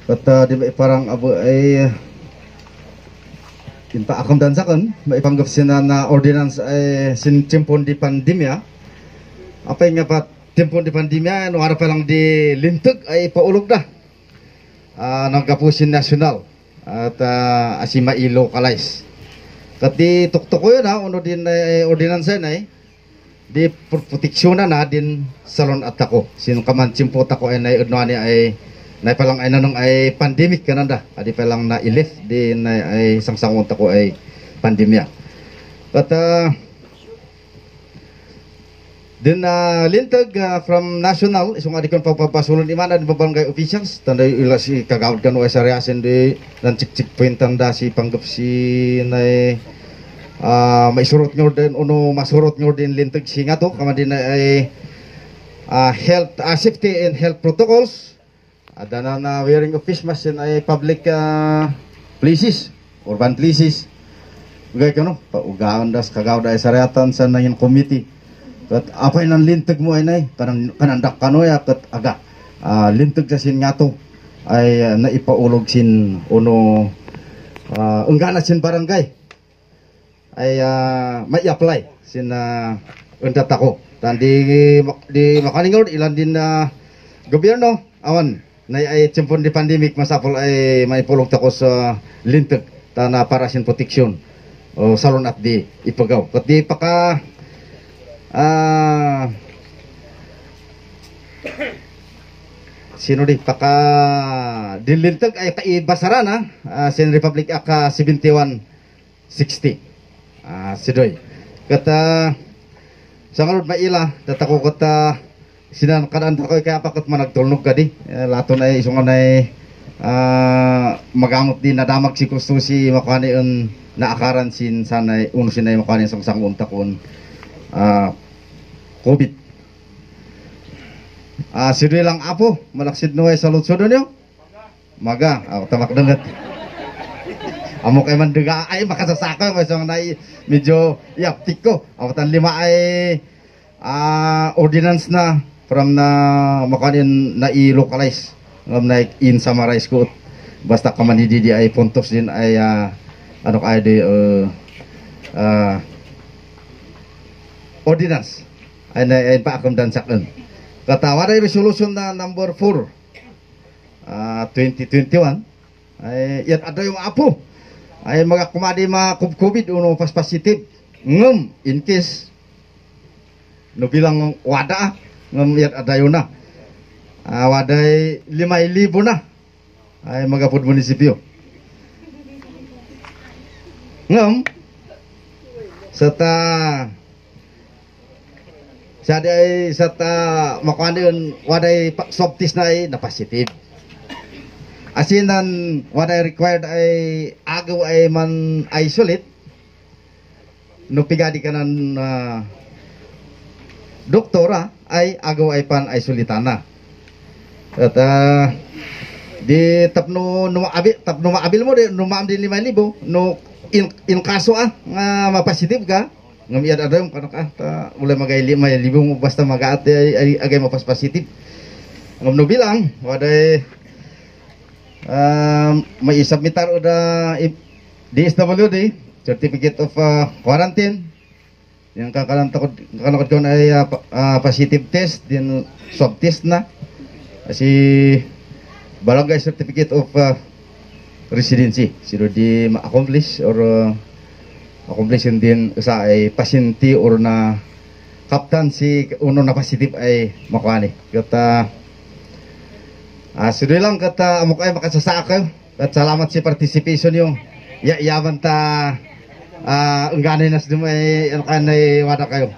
Kata di parang abo ay kinta akam dansakan maipanggap sina na ordinance ay sin timpon di pandemya. Apa nga pa timpon di pandemya no ara pa lang di lintag ay paulog na. Nagapusin nasyonal at asima i-localize. Kati tuktok ko yun uno din ordinance na di proteksyonan na din salon at ako. Sino kaman timpot ako ay naidnoani ay na palang ay nanong ay pandemic kananda adi palang na ilif di na ay sangsangon ta ko ay pandemya but din lintag from national isong adi kon papasulon imana di barangay officials tanday ila si kagawad kan ay sariasin di dan cik pointanda si panggap si nay maisurot nyo din uno masurot nyo din lintag singa to kama din ay health safety and health protocols. Ada na wearing of face mask in ay public places, urban places. Ugay ka no, paugaan das kagaw da sariatan sa nangin committee. Kat apay nang lintag mo ay nay, kanandak kano ya kat aga. Lintag sa sin ngato ay naipaulog sin uno unggana sin barangay. Ay may apply sin undat ako. Dan di makaningod ilan din gobyerno awan na ay timpon di pandemic masapol ay may pulong tako sa lintag na para sin proteksyon o salon at di ipagaw kat di paka sino di paka di lintag ay kaibasara na sin Republic Act 7160 sidoy kata sangarod maila tatako kata sinan kanan ko kaya pakot managtulnog kadi lato na isungan ay magamot din nadamag si kusto si makani un naakaran sin sanay uno sinay makani sang untakon COVID sidoy lang apo malaksid no ay saludsod nyo maga tamak denget amo kay mandega ay makasasaka may sang nay medyo yaptik ko awatan lima ay ordinance na from na makanin na i-localize ngam na in summarize ko basta kamanidi di ay puntos din ay ano kay di ordinance ay pa akong dansakan katawa na resolution na number 4 2021 ay yan ada yung apo ay mga kumadi mga COVID uno pas positive ngam in case no bilang wada ngam ada yun na waday 5,000 na ay magapod munisipyo ngam sata ay sata makuan waday soptis na ay na positive asinan waday required ay agaw ay man isolate no pigadi kanan doktora ay agaw ay pan isolitana at di tapno maabil mo di numaam din 5,000 no in kaso nga mapasitive ka ngamiad ada yung kanaka mulai magay 5,000 mo basta magaat ay agay mapaspasitive ngam no bilang waday may isubmitar o da DSWD certificate of quarantine yang kakalakot ko na ay positive test din swab test na si barangay certificate of residency sino di ma-accomplish or accomplish din sa ay pasyente or na kaptan si uno na positive ay makuha ni kata sino lang kata amo kayo makasasa kayo at salamat si participation yung yaman ta engganay nas dumay ano kanay wada kayo